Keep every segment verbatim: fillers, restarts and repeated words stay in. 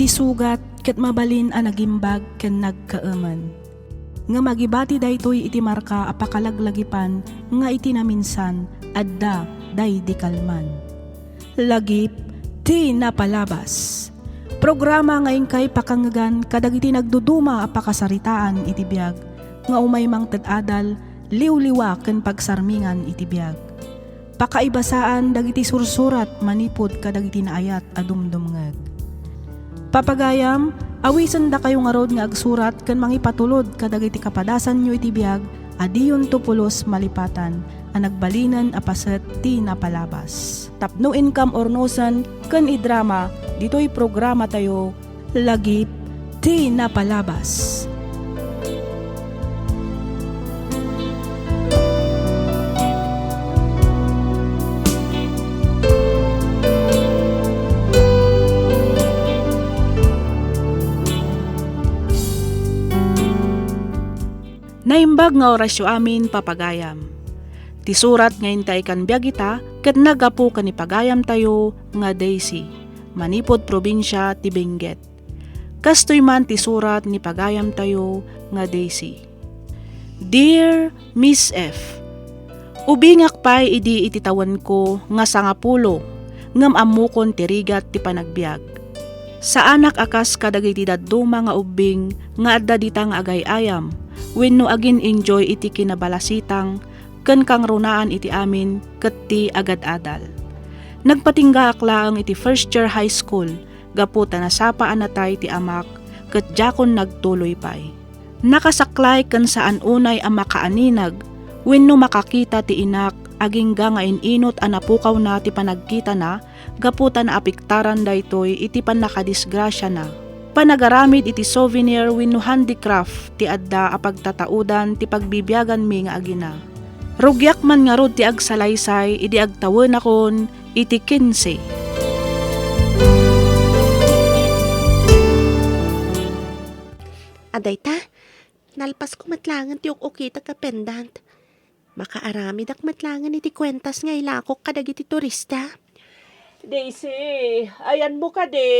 Isugat ket mabalin a nagimbag ken nagkaemen. Ngem agibati daytoy iti marka a pakalaglagipan nga iti naminsan adda daydi kalman. Lagip ti napalabas. Programa nga inkay pakangngegan kadagiti nagduduma a pakasaritaan iti biag nga umay mangted adal, liwliwa ken pagsarmingan iti biag. Pakaibasaan dagiti sursurat manipud kadagiti naayat a dumdumngeg. Papagayam, awisendakayo ngarud nga agsurat ken mangipatulod kadagiti kapadasanyo iti biag a diyonto pulos malipatan a nagbalinen a paset ti napalabas. Tapno inkam urnosen ken idrama ditoy programatayo, Lagip ti Napalabas. Naimbag nga orasyo amin, papagayam. Ti surat nga intay kan biag ita ket naggapu ken ni pagayamtayo nga Daisy, manipud probinsia ti Benguet. Kastoy man ti surat ni pagayamtayo nga Daisy. Dear Miss F, ubingak pay idi iti tawenko nga sangapulo, ngem ammokon ti rigat ti panagbiag. Saanak a kas kadagiti dadduma nga ubbing nga adda dita nga agay-ayam wenno agin-enjoy iti kinabalasitang ken kangrunaan iti amin ket ti agad-adal. Nagpatinggaak laeng iti first year high school gapu ta nasapa a natay ti amak ket diakon nagtuloy pay. Nakasaklay ken saan unay a makaaninag wenno makakita ti inak agingga nga in-inut a napukawna ti panagkitana gapu ta naapektaran daytoy iti pannakadisgrasiana. Panagaramid iti souvenir wenno handicraft ti adda a pagtataudan ti pagbibiaganmi nga agina. Rugiak man ngarud ti agsalaysay idi agtawenakon iti kinse. Adayta, nalpasko met laengen ti uk-ukitek a pendant. Makaaramidak met laengen iti kuentas nga ilakok kadagiti turista. Daisy, ayanmo kadi?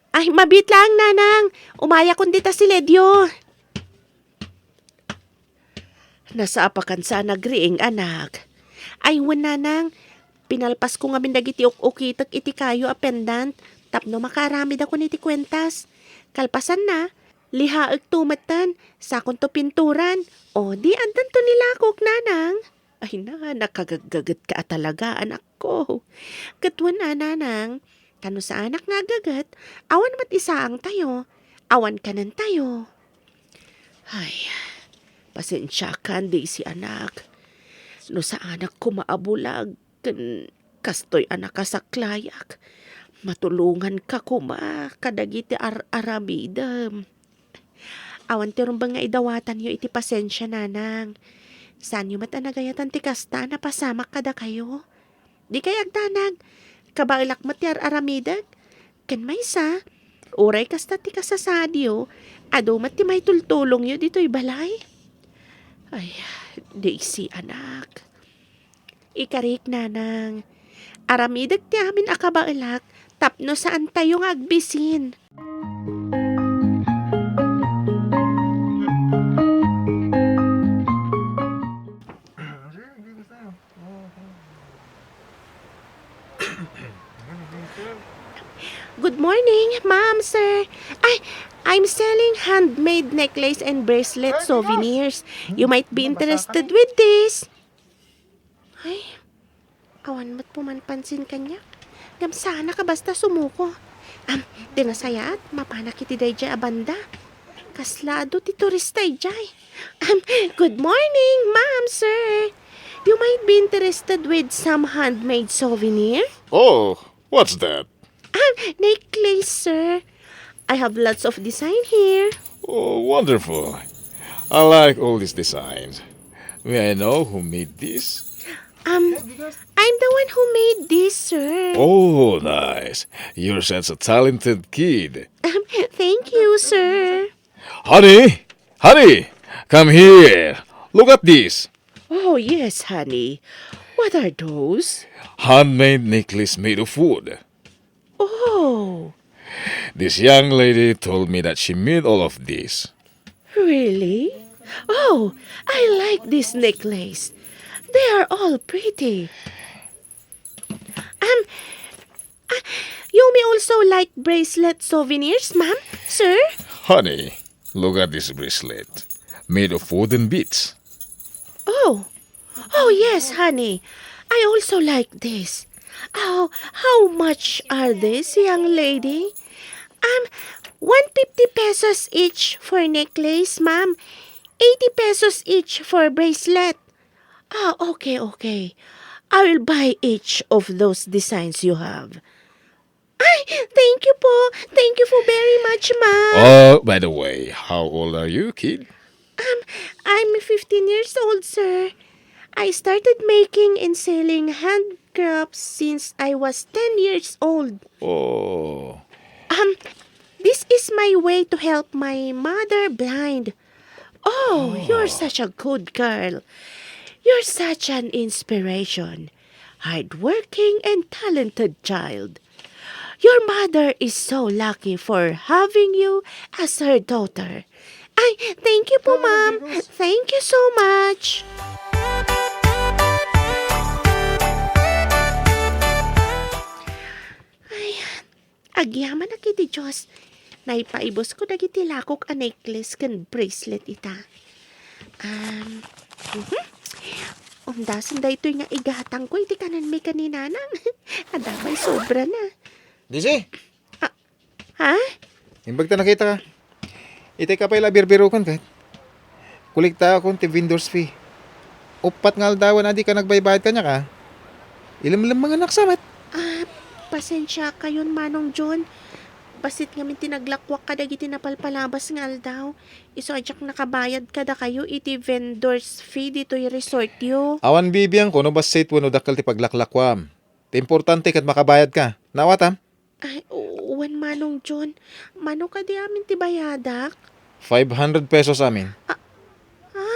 Ay, mabiit laeng, Nanang. Umayakon dita siledyo. Nasapakan sa a nagriing, anak. Ay, wen, Nanang. Pinalpasko ngamin dagiti uk-ukitek iti kayo a pendant tapno makaaramidakon iti kuentas. Kalpasanna, lihaekto metten, sakonto pinturan. O, di addanto ni lakok, Nanang. Ay na, nakagaggagetka a talaga, anakko. Ket wen a, Nanang, ta no saanak nga aggaget, awan met isaangtayo, awan kanentayo. Ay, pasensiakan, Daisy, anak. No saanak koma a bulag, ken kastoy a nakasaklayak, matulonganka koma kadagiti ar-aramidem. Awan ti rumbeng nga idawatanyo iti pasensia, Nanang. Saanyo met a nagayatan ti kasta a napasamak kadakayo. Dikay agdanag. Kabaelak met ti ar-aramidek. Ken maysa, uray kasta ti kasasaadyo, adu met ti maitultulongyo ditoy balay. Ay, Daisy, anak. Ikarik, Nanang. Aramidek ti amin a kabaelak tapno saantayo nga agbisin. Good morning, ma'am, sir. Ay, I'm selling handmade necklace and bracelet souvenirs. You might be interested with this. Ay, awan met pumanpansin kaniak. Ngem saanak a basta sumuko. Am, ti nasayaat, mapanak iti daydiay a banda. Kasla adu ti turista idiay. Am, good morning, ma'am, sir. You might be interested with some handmade souvenir. Oh, what's that? Ah, necklace, sir. I have lots of design here. Oh, wonderful. I like all these designs. May I know who made this? Um, I'm the one who made this, sir. Oh, nice. You're such a talented kid. Um, thank you, sir. Honey! Honey! Come here! Look at this! Oh, yes, honey. What are those? Handmade necklace made of wood. Oh. This young lady told me that she made all of this. Really? Oh, I like this necklace. They are all pretty. Um, ah, you may also like bracelet souvenirs, ma'am, sir? Honey, look at this bracelet. Made of wooden beads. Oh, oh yes, honey. I also like this. Oh, how much are these, young lady? Um, one fifty pesos each for necklace, ma'am. Eighty pesos each for bracelet. Ah, okay, okay. I will buy each of those designs you have. Ay, thank you po. Thank you po very much, ma'am. Oh, by the way, how old are you, kid? Um, I'm fifteen years old, sir. I started making and selling handcrafts since I was ten years old. Oh. Um, this is my way to help my mother blind. Oh, you're such a good girl. You're such an inspiration. Hardworking and talented child. Your mother is so lucky for having you as her daughter. Ay, thank you po, ma'am. Thank you so much. Ay, agyamanak iti Dios. Naipaibusko dagiti lakok a necklace ken bracelet ita. Um, mhm. Umdasen daytoy nga igatangko iti kanenmi ken ni Nanang. Adda pay sobra na. Disi? Ah, ha? Imbag ta nakita ka. Itay ka pay la birbirokan ket. Kolektaakon ti vendor's fee. Uppat nga aldawen a dika nagbaybayad kaniak, a. Ilemlem nga naksamet. Ah, pasensia kayon, Manong John. Bassit ngamin ti naglakuak kadagiti napalpalabas nga aldaw. Isu a diak nakabayad kadakayo iti vendor's fee ditoy resortyo. Awan bibiangko no bassit wenno dakkel ti paglaklakuam. Ti importante ket makabayad ka. Naawatam? Ay, wen, Manong John. Mano kadi amin ti bayadak? Five hundred pesos amin. Ah, ha?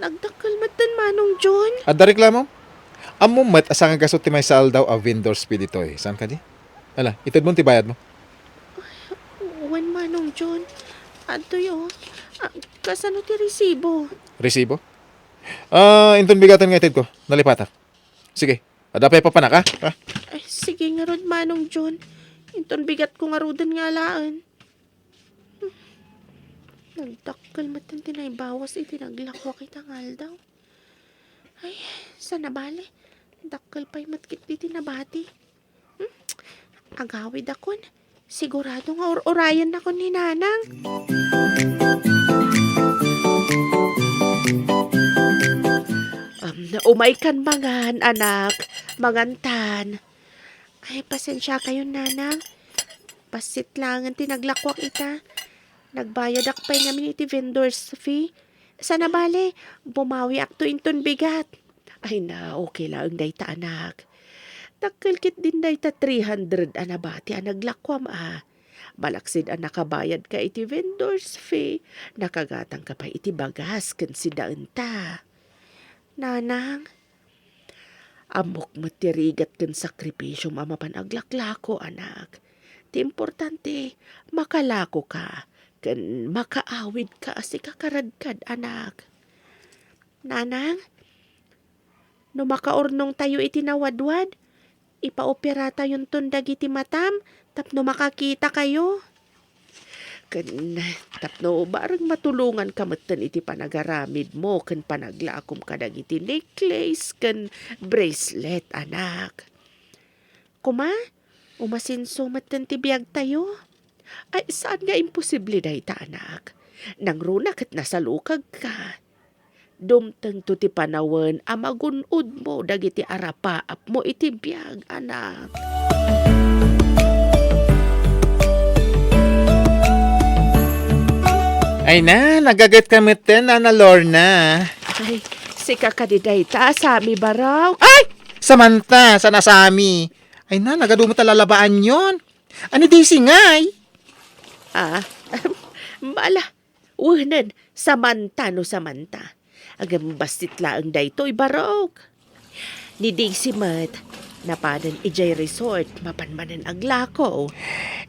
Nagdakkel metten, Manong John? Adda reklamo? Ammom met a sangagasut ti maysa a aldaw a vendor's fee ditoy. Saan kadi? Ala, itedmon ti bayadmo. Wen, Manong John. Adtoy, oh. Ah, kasano ti resibo? Resibo? Ah, inton bigaten nga itedko. Nalipatak. Sige, adda pay papanak, ha? Ha? Ay, sige ngarud, Manong John. Inton bigatko ngaruden nga alaen. Hmm. Nagdakkel met ti naibawas iti naglakuak ita nga aldaw. Ay, saan a bale? Dakkel pay met ketdi ti nabati. Hmm? Agawidakon. Sigurado nga ur-urayennakon ni Nanang. Um, umaykan mangan, anak. Mangantan. Ay, pasensia kayon, Nanang. Bassit laengen ti naglakuak ita. Nagbayadak pay ngamin iti vendor's fee. Saan a bale, bumawiakto inton bigat. Ay na, okay laeng dayta, anak. Dakkel ketdin dayta three hundred a nabati a naglakuam a. Malaksid a nakabayadka iti vendor's fee, nakagatangka pay iti bagas ken sidaenta. Nanang, ammok met ti rigat ken sakripisiom a mapan aglaklako, anak. Ti importante, makalakoka ken makaawidka a sika karadkad, anak. Nanang, no makaurnongtayo iti nawadwad, ipaoperatayonton dagiti matam tapno makakitakayo. Ken tapno bareng matulonganka metten iti panagaramidmo ken panaglakom kadagiti necklace ken bracelet, anak. Koma, umasenso metten ti biagtayo. Ay, saan nga imposible dayta, anak. Nangruna ket nasalukagka. Dumtengto ti panawen a magun-odmo dagiti arapaapmo iti biag, anak. Ay na, nagagetka metten, Nana Lorna. Ay, sika kadi dayta, Sami Baraw. Ay! Samantha, sana Sami. Ay na, nagadu met a lalabaanyon. Ani Daisy ngay? Ah, bala, wenen, Samantha no Samantha. Agem bassit laeng daytoy, Barok. Ni Daisy met, Napanen idiay resort, mapan manen aglako.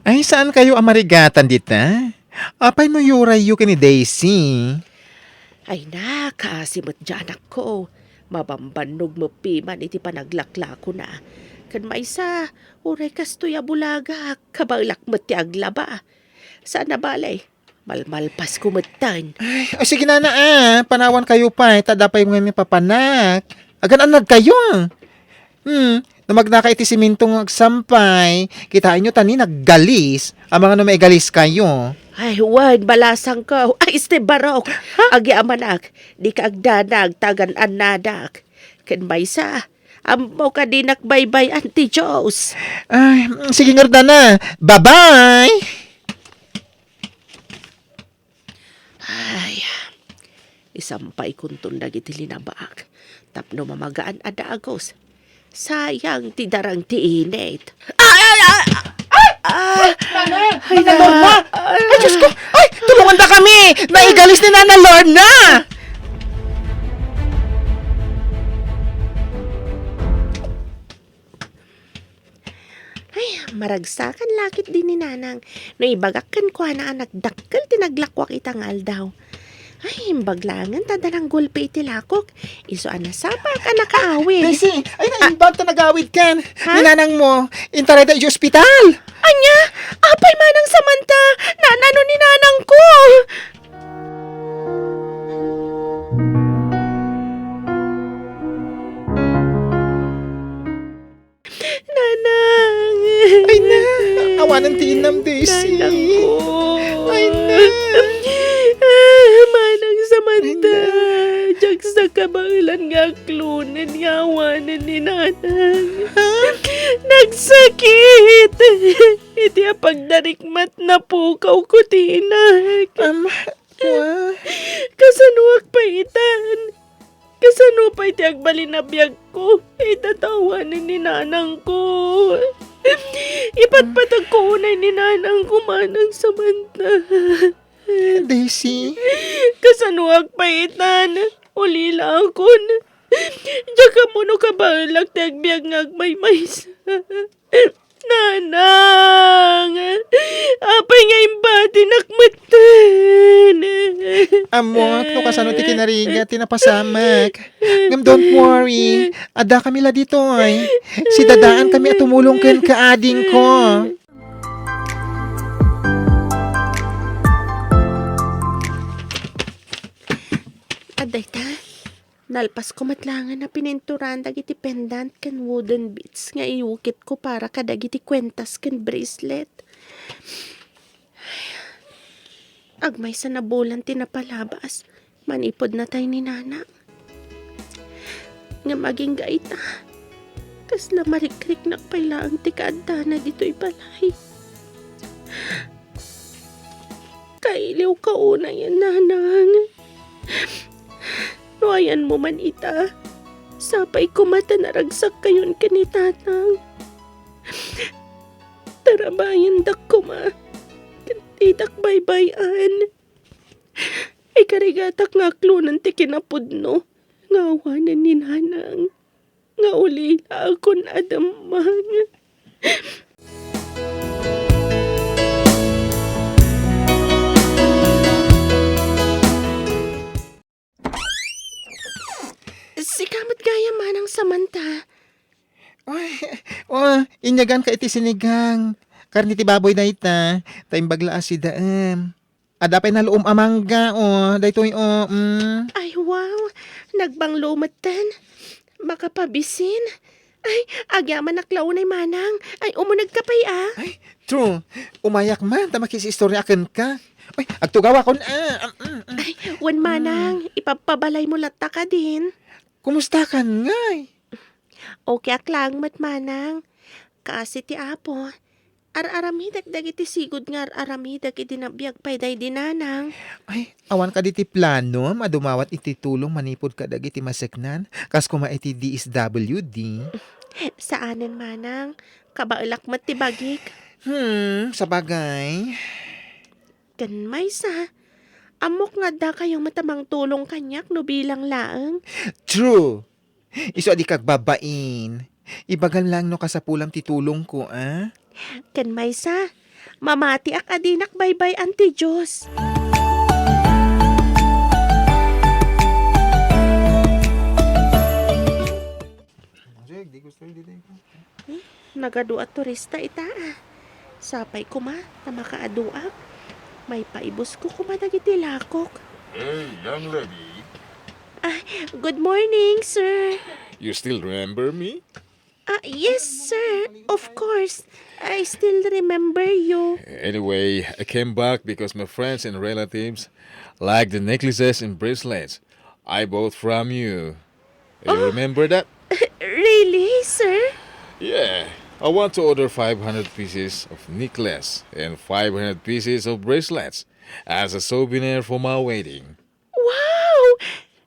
Ay, saan kayo a marigatan dita? Apay no yurayyo ken ni Daisy? Ay na, kaasi met diay anakko. Mabambannog met piman iti panaglaklakona. Ken maysa, uray kastoy a bulagak, kabaelak met ti aglaba. Saan a bale, malmalpasko metten. Ay, o sige, nana, ah. Panawan kayo pay, ta adda pay ngamin papanak. Agan-annad kayo. Hmm, no magnaka iti simento nga agsampay, kitaenyo ta ni naggalis. Amangan no maigalis kayo. Ay, wen, balasangko. Ay, este barok. Ha? Agyamanak, dika agdanag, ta agan-annadak. Ken maysa, ammo ka dinak baybay-an ti Dios. Ay, sige ngarud, nana. Bye-bye! Ay, isampaykonton dagiti linabaak tapno mamagaan a dagus. Sayang ti darang ti init. Ay, ay, ay, ay! Ah! Nana! Ay, Nana Lorna! Ay, Diyos ko! Ay, tulungandakami! Naigalis ni Nana Lorna! Ay, maragsakan la ketdi ni Nanang. No ibagak kenkuana a nagdakkel ti naglakuak ita nga aldaw. Ay, imbag laengen ta adda nanggulpi iti lakok. Isu a nasapak a nakaawid. Daisy! Ay, naimbag ta nagawid ken. Ha? Ni nanangmo, intarayda iti ospital. Ania? Apay manang Samantha? Nanano ni nanangko? Nanang! Ay na, awanen ti inam, Daisy. Nanangko. Ay na. Ah, manang Samantha, ay na. Diak sa kabaelan nga aklonen nga awanen ni Nanang. Ha? Nagsakit. Iti a pagdarikmat, napukawko ti inak. Am, wa? Kasanoak pay itan? Kasano pay ti agbalin a biagko? Ita ta awanen ni nanangko. Ipatpatagko unay ni nanangko, manang Samantha. Daisy. Kasanoak pay itan? Ulilakon. Diak ammo no kabaelak ti agbiag nga agmaymaysa. Nanang! Apay nga imbatinak metten? Ammok no kasano ti kinarigat ti napasamak. Ngem don't worry, adda kami la ditoy. Sidadaankami a tumulong kenka, adingko. Adda ita. Nalpasko met laengen a pininturan dagiti pendant ken wooden beads nga iukitko para kadagiti kuentas ken bracelet. Agmaysa a bulan ti napalabas, manipud natay ni Nanang. Ngem agingga ita, kasla marikriknak pay laeng ti kaaddana ditoy balay. Kailiwka unayen, Nanang. No ayanmo man ita, sapay koma ta naragsak kayon ken ni Tatang. Tarabayendak koma ken ditak baybay-an. Ikarigatak nga aklonen ti kinapudno nga awanen ni Nanang nga ulilakon a demmeng. Sika met gayam, Manang Samantha. Ay, oh, inyaganka iti sinigang. Karne ti baboy dayta, ta imbag la a sidaem. Adda pay naluom a mangga, oh, daytoy, oh, mm. Ay, wow! Nagbanglo metten. Makapabisin. Ay, agyamanak la unay, Manang. Ay, umunegka pay, ah. Ay, true. Umayak man, ta makisistorya kenka. Ay, agtugawakon, ah. Mm, mm, mm. Ay, wen, Manang, ipabpabalaymo latta kadin. Kumustakan ngay? Okay ak laeng met, Manang. Kaasi ti Apo, ar-aramidek dagiti sigud nga ar-aramidek idi nabiag pay daydi Nanang. Ay, awan kadi ti planom a dumawat iti tulong manipud kadagiti maseknan, kas koma iti D S W D? Saanen, Manang. Kabaelak met ti bagik. Hmm, sabagay. Ken maysa, ammok nga adda kayo met a mangtulong kaniak no bilang laeng. True. Isu a dika agbabain. Ibagam lang no kasapulam ti tulongko, a? Ken maysa, mamatiak a dinak baybay-an ti Dios. Sige, di gusto, hindi tayo. Hmm? Nagadu a turista ita, a. Sapay koma ta makaaduak. Maipaibusko koma dagiti lakok. Hey, young lady. Ah, good morning, sir. You still remember me? Ah, yes, sir. Of course. I still remember you. Anyway, I came back because my friends and relatives like the necklaces and bracelets I bought from you. You Oh. remember that? Really, sir? Yeah. I want to order five hundred pieces of necklace and five hundred pieces of bracelets as a souvenir for my wedding. Wow!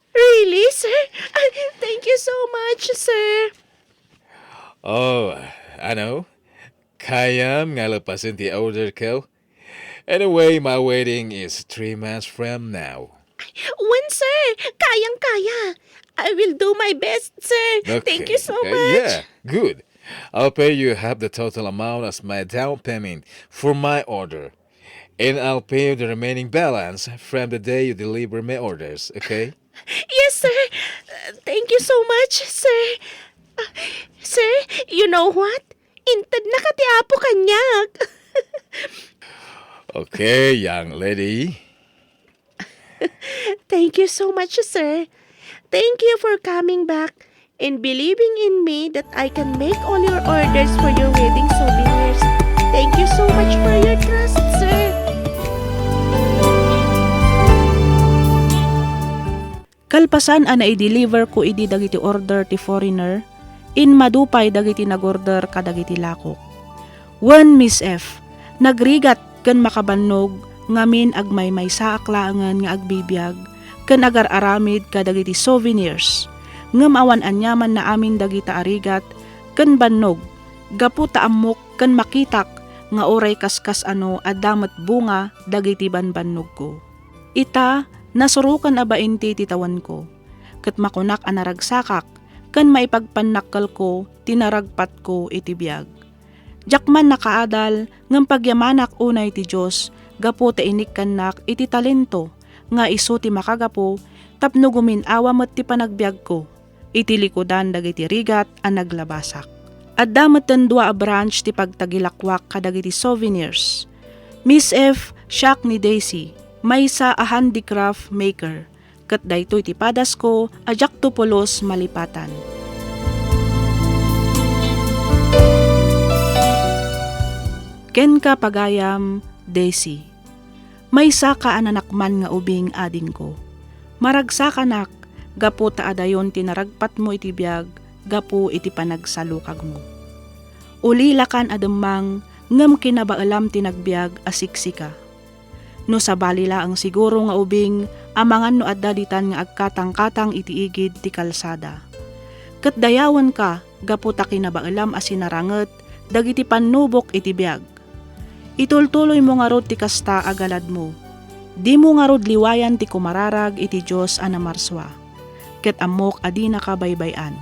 Really, sir? Ah, thank you so much, sir. Oh, ano? Kayam nga lepasen ti order ko? Anyway, my wedding is three months from now. When, sir? Kayang-kaya. I will do my best, sir. Thank you Okay, so okay, much. yeah, good. I'll pay you half the total amount as my down payment for my order. And I'll pay you the remaining balance from the day you deliver my orders, okay? Yes, sir. Uh, thank you so much, sir. Uh, sir, you know what? Inted na ka ti Apo kaniak. Okay, young lady. Thank you so much, sir. Thank you for coming back and believing in me that I can make all your orders for your wedding souvenirs. Thank you so much for your trust, sir. Kalpasan a naideliver ko idi dagiti order ti foreigner, immadu pay dagiti nag-order kadagiti lakok. Wen, Miss F, nagrigat ken makabannog ngamin agmaymaysaak laengen nga agbibiag ken agar-aramid kadagiti souvenirs. Ngem awan aniamanna amin dagita a rigat ken bannog gapu ta ammok ken makitak nga uray kaskas-ano adda met bunga dagiti banbannogko. Ita, nasurokan a bain ti tawenko, ket makunak a naragsakak ken maipagpannakkelko ti naragpatko iti biag. Diak man nakaadal ngem pagyamanak unay ti Dios gapu ta inikkannak iti talento nga isu ti makagapu tapno gumin-awa met ti panagbiagko iti likudan dagiti rigat a naglabasak. Adda metten dua a branch ti pagtagilakoak kadagiti souvenirs. Miss F, siak ni Daisy, maysa a handicraft maker, ket daytoy ti padasko a diakto pulos malipatan. Kenka, pagayam, Daisy. Maysaka a nanakman nga ubing, adingko. Maragsakanak gapu ta adayon ti naragpatmo iti biag gapu iti panagsalukagmo. Ulilakan a demmang ngem kinabaelam ti nagbiag a siksika. No sabali laeng siguro nga ubing amangan no adda ditan nga agkatangkatang iti igid ti kalsada. Ket dayawenka gapu ta kinabaelam a sinaranget dagiti pannubok iti biag. Itultuloymo ngarud ti kasta a galadmo. Dimo ngarud liwayan ti kumararag iti Dios a namarsua. Ket ammok a dinaka baybay-an.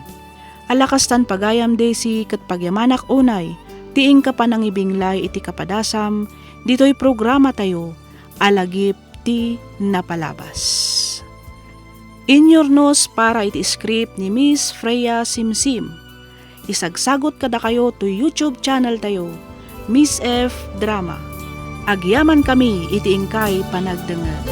Ala kastan pagayam, Daisy, ket pagyamanak unay ti inka panangibinglay iti kapadasam ditoy programatayo a Lagip ti Napalabas. Inyurnos para iti script ni Miss Freya Simsim. Isagsagot kadakayo to YouTube channel tayo, Miss F Drama. Agyamankami iti inkay panagdengngeg.